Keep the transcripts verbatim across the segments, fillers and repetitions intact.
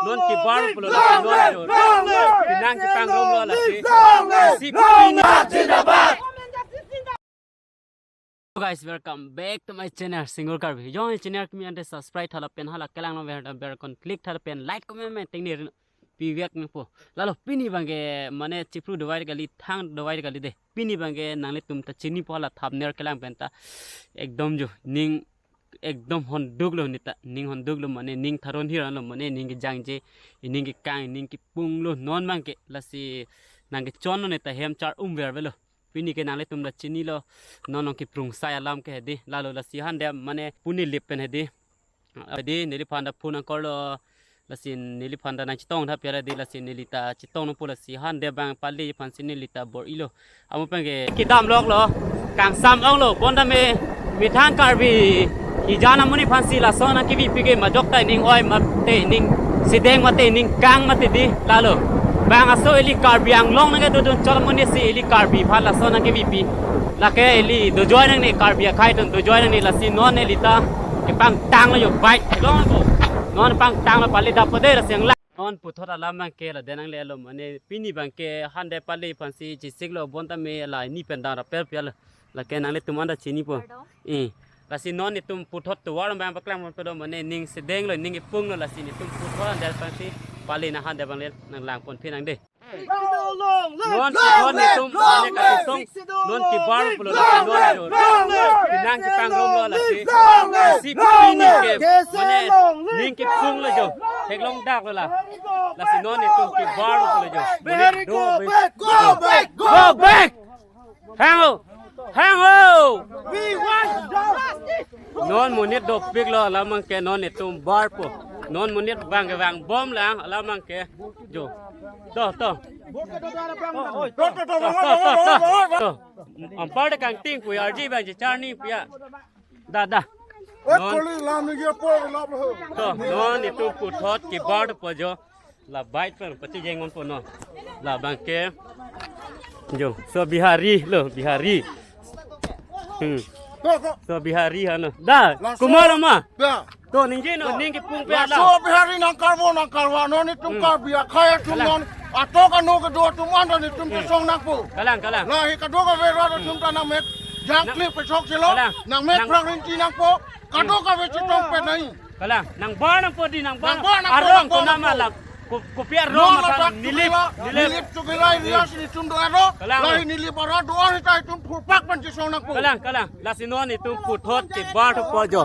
Non kebar pulo lasi non jo. Pinang kepangrum lo lasi. Lasi pini. Guys, welcome back to my channel, Single Karbi. Jong channel kimi ante subscribe tha lapen hala kelang lo ver ver kon click tha lapen like comment men ting ni pi vek nangpo. Lalo pini abangke mane chipru dovai kali, thang dovai kali de. Pini abangke nanglitum ta chinipo hala thumbnail kelang pen ta. Ekdom jo ning ekdom honduk lo neta, ning honduk lo mane ning tharon hiran lo mane ning kejangje, ning kekang, ning kepung lo non abangke lasi nang kechon lo neta hem char-um ver velo. Pini ke nanglitum ta chinilo non nong keprung sai alam ke hedi lalo lasi hande mane puni lip pen hedi. Hedi neliphan ta phone angkor lo lasi neliphan ta nang chetong tha pera di lasi neli ta chetong nangpo lasi hande abang pali aphansi neli ta bor-ilo. Amu abangke kedam lok lo, kangsam ong lo, bonta me methang Karbi kejan amonit aphansi lason nang kevipi ke majok ta ning oi mate ning sedeng mate ning kang mate di lalo. Bang aso ili Karbi Anglong nang kedodun chol amonit si ili Karbi aphan lason nang kevipi. Lake ili dojoi nangne Karbi akhai atum dojoi nangne lasi non ili ta kepangtang lo jo bike long ko. Non pangtang lo pali dap de lasi ang la. Non puthot alam abangke laden nanglelo mane pini abangke hande pali aphansi chesik lo bonta me la ni pen dang raper pial. Lake nanglitum anta chinipo. Pardon? Eh. Lasi non netum puthot tovar abang paklang mon pedo mane ning sedeng lo ning kepung lo lasi netum puthot hande aphansi pali nang hande abang le nang lang pon phi nang de. Non puthot netum mane kachesong non kebar pulo lasi non jo. Pinang kepangrum lo lasi. Lasi pini ke mane ning kepung lo jo. Theklong dak lo la. Lasi non netum kebar pulo jo. Mane do be. Go back! Go back! Hang o! Hang o! We want justice! Non monit dopik lo alam abangke non netum barpo. Non monit abangke vangbom lang alam abangke. Jo. To, to. To, to, to, to, to, to. Ampar de kangting pu arji abang checharni pia. Da, da. Eh, non. Koli lam ni dia por lap lo. To, non netum puthot kebar po jo. La bike pen pachejeng ponpo non. La abangke. Jo, so Bihari lo, Bihari. Hmm. To, to. So Bihari hano. Da, laso kumar ma. Da. To ningje non, ning kepung pen la. Laso Bihari nang karbo nang karwa non netum. Hmm. Karbi akhai atum. Kalang. Non. Atok ano kedo atum anta netum. Hmm. Chesong nangpo. Kalang, kalang. Lahei kedo kave rat atum ta nang mek. Jangkli nang, pesok silo. Kalang. Nang mek nang, phrang rinti nangpo. Kedo kave chetong pen nai. Kalang, nang bar nangpo di, nang bar. Nang bar nangpo, arong nang bar ko nama nangpo. Lak, ko, kopi arong. Non mata ladak nilip, tubila, nilip. Nilip tubila area si netum do aro. Kalang. Lahei nilip aro do-an ta itum phurpak pen chesong nangpo. Kalang, kalang. Lasi non netum puthot kebar thupo jo.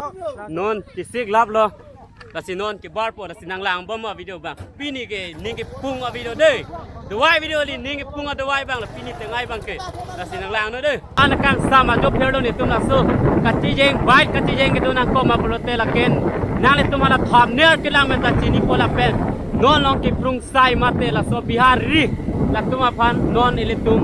Non chesik lap lo. Lasi non kebar po, lasi nang langbom avideo abang. Pini ke ning kepung avideo de. Dovai video li ning kepung adovai abang la pini tengai abangke. Lasi nang lang non de. An kangsam ajo pherlo netum laso. Kachejeng bike kachejeng kedo nangkoma pulote laken. Nanglitum hala thumbnail kelang men ta chinipo lapen. Non long keprung sai mate laso Bihari. Latum aphan non ilitum.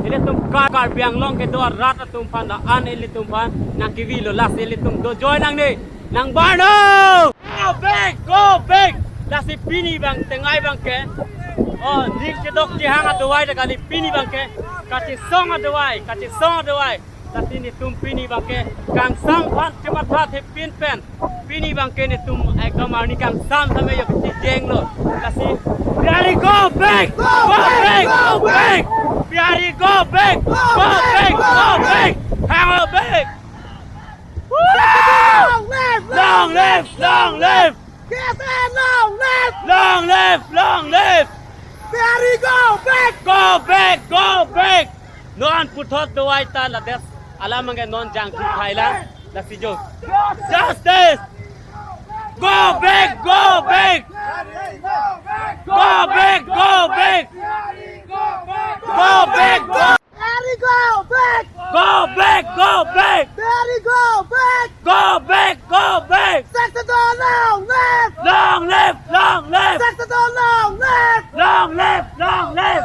Ilitum Kar-, Karbi Anglong kedo arat atum aphan la an ilitum aphan nang kevi lo lasi ilitum dojoi nangne. Nang bar no! Go back! Go back! Lasi pini abang tengai abangke. Oh, ning kedok kehang adovai ta kali pini abangke. Kachesong adovai, kachesong adovai. Lasi netum pini abangke. Kangsam aphan chematha thepin pen. Pini abangke netum ekdom arni kangsam same yo kachejeng lo. Lasi Bihari go back! Go back! Go back! Bihari go back! Go back! Go back! Hang on back! Long live! Long live! Long live! K S A long live! Long live! Long live! Bihari go back! Go back! Go back! Non puthot dovai ta lades alam abangke non jangthu thailang. Lasi jo. Justice! Go back! Go back! Go back! Go back! Go back! Go Bihari go back! Go back, go back! Bihari go back! Go back, go back! Sexy Don long live! Long live, long live! Sexy Don long live! Long live, long live!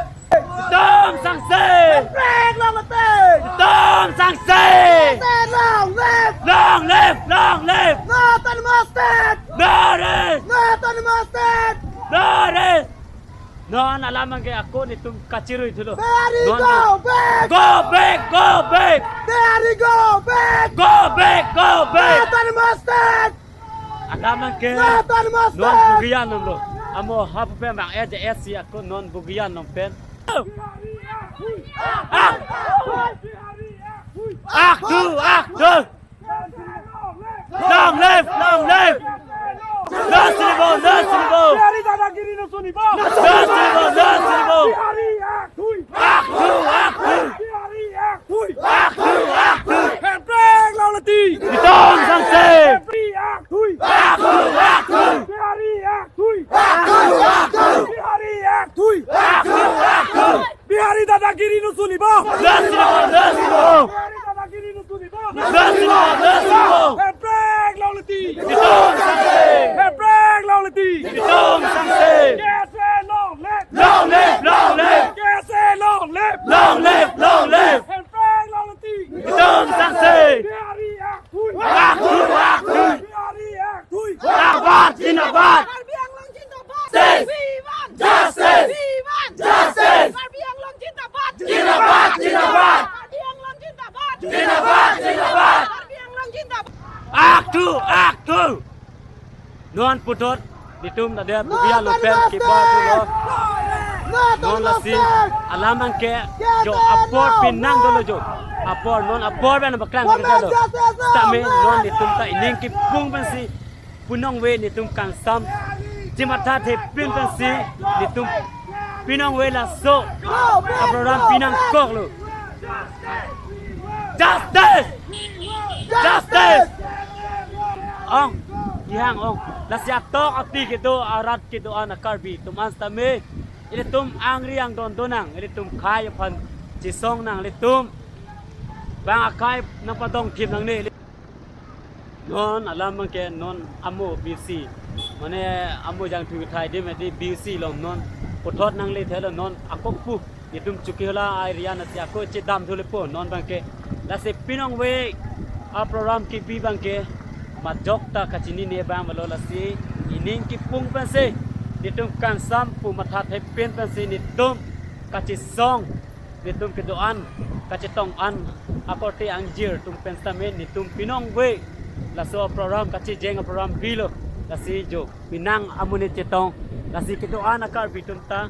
Dom sangse! Break long live! Dom sangse! Sexy long live! Long live, long live! No autonomous state! No rest! No autonomous state! No rest! Non alam abangke ako netum kachirui thulo. Bihari non go back! Go back, go back! Bihari go back! Go back, go back! Autonomous state! Alam abangke Natan Master! Non bugian nonglo. Amo hap pen bang A J S C ako non bugian nong pen. Ak tu, ak tu. Long live, long live. Nasi Libo, Nasi Libo. Bihari dadagiri nusunibo. Nasi Libo, Nasi Libo. Bihari aktui. Aktui, aktui. Bihari aktui. Aktui, aktui. Hemprek longleti. Itum sangse. Bihari aktui. Aktui, aktui. Bihari aktui. Aktui, aktui. Bihari aktui. Aktui, aktui. Bihari dadagiri nusunibo. Nasi Libo, Nasi Libo. Bihari dadagiri nusunibo. Nasi Libo, Nasi Libo. Hemprek longleti. Itum sangse. Hemprek longleti. Itum sangse. K S A long live. Long live, long live. K S A long live. Long live, long live. Hemprek longleti. Itum sangse. Bihari aktui. Aktui, aktui. Bihari aktui. Zindabad, zindabad. Karbi Anglong zindabad. Justice. We want justice. We want justice. Karbi Anglong zindabad. Zindabad, zindabad. Karbi Anglong zindabad. Zindabad, zindabad. Karbi Anglong zindabad. Aktui, aktui. Non puthot, netum tadi bugian nong pen kibar thulo. Non lasi alam abangke jo apor pinang dolo jo. Apor non apor pen paklang kita do. Tame non netum ta ining kipung pensi pinong ave netum kangsam. Chematha thepin pensi netum pinong ave laso aprogram pinangkoklo. Justice! Justice! Ong, kehang ong. Lasi atok ati kedo arat kedo-an a-Karbi atum an sitame. Ilitum angri angdon donang, ilitum akhei aphan chesong nang, ilitum bang akhei nangpadong thip nangne. Non alam abangke non amo B C. Mane amo jangthu thai dim edi B C along non puthot nangle thelo non ako pu. Netum Chokihola area nasi ako chedam thulepo non abangke. Lasi pinong ave aprogram kipi abangke majok ta kachinine abang avelo lasi ining kipung pensi netum kangsam pu matha thepin pensi netum kachesong netum kedo-an kachetong an akorte angjir atum pen sitame netum pinong ave laso program kachejeng program bilo lasi jo pinang amonit chetong lasi kedo-an a-Karbi atum ta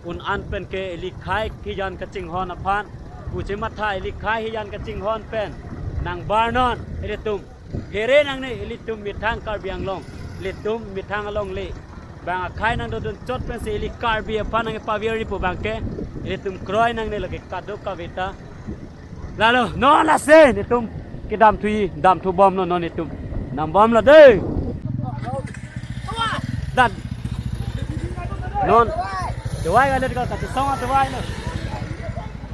un-an pen ke ili akhei hijan kachinghon aphan pu chematha ili akhei hijan kachinghon pen nangbar non ilitum phere nangne ilitum methang Karbi Anglong, ilitum methang alongle. Bang akhei nangdodun chot pensi ili Karbi aphan nangpavirji pu abangke ilitum kroi nangne lake kadokave ta. Lalo, non lasi netum kedam thu, dam thu bomlo non netum. Dam bomlo dei. Dan. Non. Dawai kali ko kachesong dawai lo.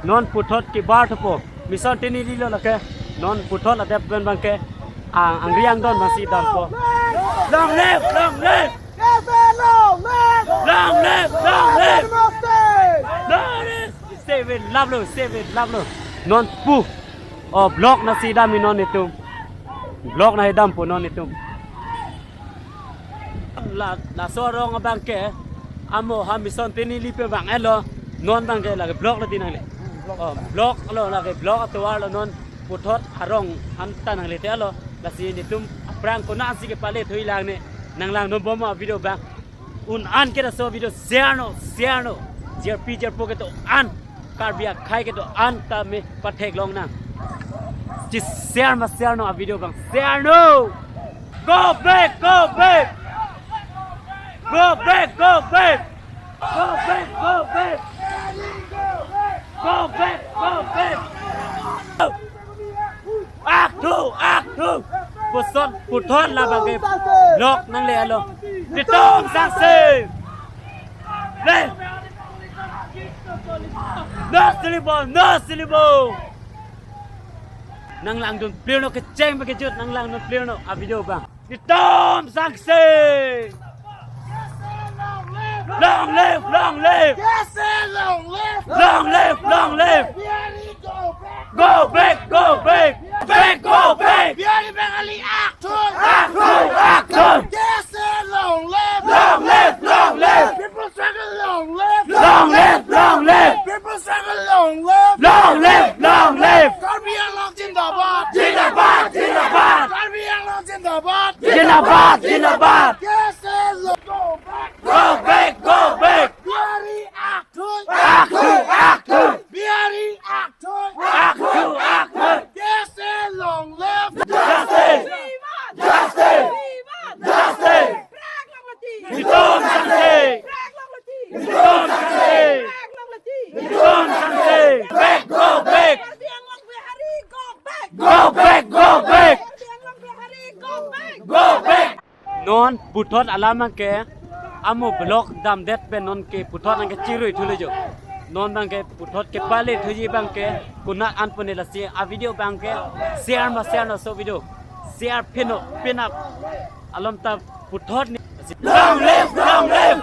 Non puthot kibar thupo. Mission tini lilo lake. Non puthot adep pen abangke. Ang, angri angdon abangsi dampo. Long live, long live. K S A long live. Long live, long live. Long live. Save it, love lo, save it, love lo. Non pu. Oh, block nasi dam non netum. Block nasi dampo non netum. La, laso arong abangke amo ha Mission tini lipe abang elo non abangke lake block lo tinang le. Oh, block lo lake block atovar lo non puthot arong anta nangle te alo lasi netum aphrang konatsi kepale thui lang ne nanglang non bom video abang. Un-an ke laso video share non, share non. Jirpi jirpo kedo-an. Karbi akhei kedo-an tame pathek long nang. Chi share ma share non a video abang. Share non. Go back, go back. Go back, go back. Go back, go back. Go back, go back. Aktui, aktui. Puson, puthot labang ke. Block nangle alo. Netum sangse. Le. Nasi Libo, Nasi Libo. Nanglangdun clear non kecheng pakejut nanglangdun clear non a video abang. Netum sangse. Long live, long live. K S A long live. Long live, long live. Bihari go back. Go back, go back. Back, go back. Bihari Bengali aktui. Aktui, aktui. K S A long live. Long live, long live. People struggle long live. Long live, long live. People struggle long live. Long live, long live. Karbi Anglong zindabad. Zindabad, zindabad. Karbi Anglong zindabad. Zindabad. Zindabad, zindabad. K S A long, go back. Go back, go back. Bihari akthui. Akthui, akthui. Bihari akthui. Akthui, akthui. K S A long live. Justice. Justice. Justice. Prak longlati. Netum sangse. Prak longlati. Netum sangse. Prak longlati. Netum sangse. Back, go back. Karbi Anglong Bihari, go back. Go back, go back. Karbi Anglong Bihari, go back. Go back. Non puthot alam abangke amo block damdet pen non ke puthot abangke chirui thulo jo. Non abangke puthot kepale thuji abangke konat an pone lasi a video abangke share ma share, laso video share pino pinap alom ta puthot ni. Long live, long live.